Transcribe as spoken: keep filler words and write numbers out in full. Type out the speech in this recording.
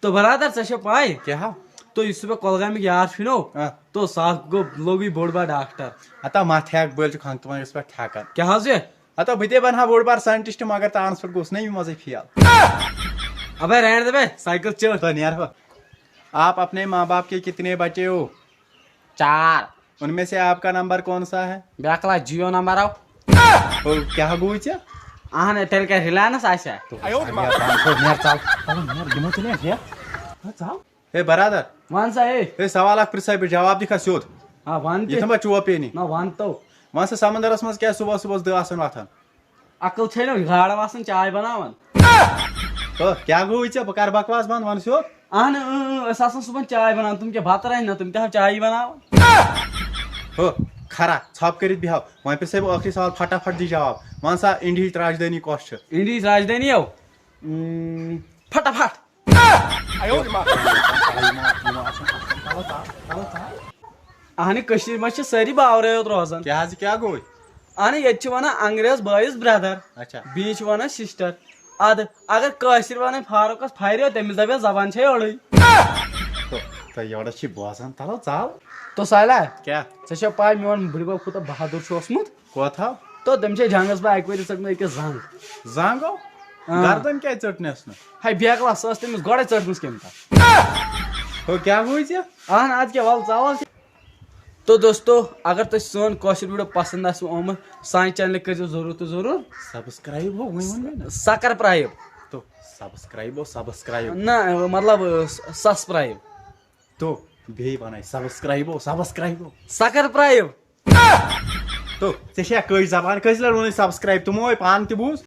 تو برادر، ژےٚ چھےٚ پاے؟ کیٛاہ؟ تو یُس سُہ مےٚ کۄلگامیُک یار چھُے نو، ہاں۔ تو سُہ اکھ گوٚو، لوٚگُے بوٚڑ بار ڈاکٹر۔ ہتا متھ ہیٚکھ بٔلۍ چھُ کھنٛگہٕ تُلنَس پٮ۪ٹھ ٹھیکان۔ کیٛاہ حظ یہِ؟ ہتا بہٕ تہِ بنہٕ ہا بوٚڑ بار scientist، مگر تانس پٮ۪ٹھ گوٚژھ نہ یہِ منٛزٕے فیل۔ ابے رہنے دے بے، سائیکل چڑھ۔ تو نیر ہو۔ آپ اپنے ماں باپ کے کتنے بچے ہو؟ چار۔ ان میں سے آپ کا نمبر کون سا ہے؟ بیاکھ لا جیو نمبر آو۔ او، کیٛاہ گوٚو ژےٚ؟ اہن، تیٚلہِ کیٛاہ ریلینس آسہِ ہا؟ تو نیر پانہٕ ژل۔ چلو نیر، دِمو ژےٚ نیر، نیر۔ ہا، ژل۔ ہے برادر۔ وَن سا، ہے۔ ہے، سوال اکھ پرژھے بہٕ، جواب دِکھا سیوٚد؟ آ، وَن تہِ۔ یہِ تھٲوما چوب پیٚنی؟ نہ، وَن تو۔ وَن سا، سمندرس منٛز کیٛازِ صبح صبحس دٔہ آسان وۄتھان؟ عقل چھے نہ، گاڈٕ وَسان چاے بناوان۔ ہو، کیٛاہ گوٚوُے ژےٚ؟ بہٕ کَرٕ بکواس بنٛد، وَن سیوٚد۔ اہن، اۭں، اۭں، أسۍ آسان صُبحن چاے بناوان، تِم کیٛاہ بتہٕ رَنہِ نہ، تِم تہِ ہا چایی بناوان۔ ہو، کھرا، ژھۄپہٕ کٔرِتھ بیٚہو۔ وۄنۍ پرژھے بہٕ ٲخری سوال، پھٹافٹ دِ جواب۔ وَن سا، انڈیہٕچ راجدھانی کۄس چھِ؟ انڈیہٕچ راجدھانی ہو؟ اۭں، پھٹافٹ۔ اہنہِ کٔشیٖرِ منٛز چھِ سٲری باورے یوت روزان۔ کیٛاہ حظ، کیٛاہ گوٚو؟ اہنہِ ییٚتہِ چھِ ونان انگریز بٲیِس برٛدر، اچھا۔ بیٚیہِ چھِ ونان سسٹر۔ ادٕ اگر کٲشِر ونان فاروقس پھریو، تٔمِس دپیس زبان چھے أڑٕے۔ تو، تو یورٕ چھِ بوزان، تلو ژل۔ تو سالا، کیٛاہ؟ ژےٚ چھےٚ پاے میون بٕڈِبب کوٗتاہ بہادُر چھُ اوسمُت؟ کوتاہ؟ تو تٔمۍ چھےٚ جنگس پٮ۪ٹھ اکہِ ؤری ژٔٹمٕژ أکِس زنگ۔ زنگو؟ آ۔ گردن کیٛازِ ژٔٹنس نہٕ؟ ہے بیکلا، سۄ ٲس تٔمِس گۄڈے ژٔٹمٕژ کٔمۍ تام۔ ہو، کیٛاہ گوٚو ژےٚ؟ اہن، ادٕ کیٛاہ، ول ژاوَل۔ تو دوستو، اگر تۄہہِ سون کٲشُر ویڈیو پسند آسِوٕ آمُت، سانہِ چینلہِ کٔرزیو ضروٗر تہٕ ضروٗر سبسکرایب ہو، وۄنۍ ووٚن مےٚ نہ۔ سکرپرایب۔ تو سبسکرایب ہو، سبسکرایب۔ نہ، مطلب، س-، سبسکرایب۔ تو بیٚیہِ وَنَے، سبسکرایب ہو، سبسکرایب ہو۔ سکرپرایب۔ تو ژےٚ چھےٚ کٔج زبان، کٔژِ لَٹہِ ووٚنُے سبسکرایب؟ تِمو ہے پانہٕ تہِ بوٗز۔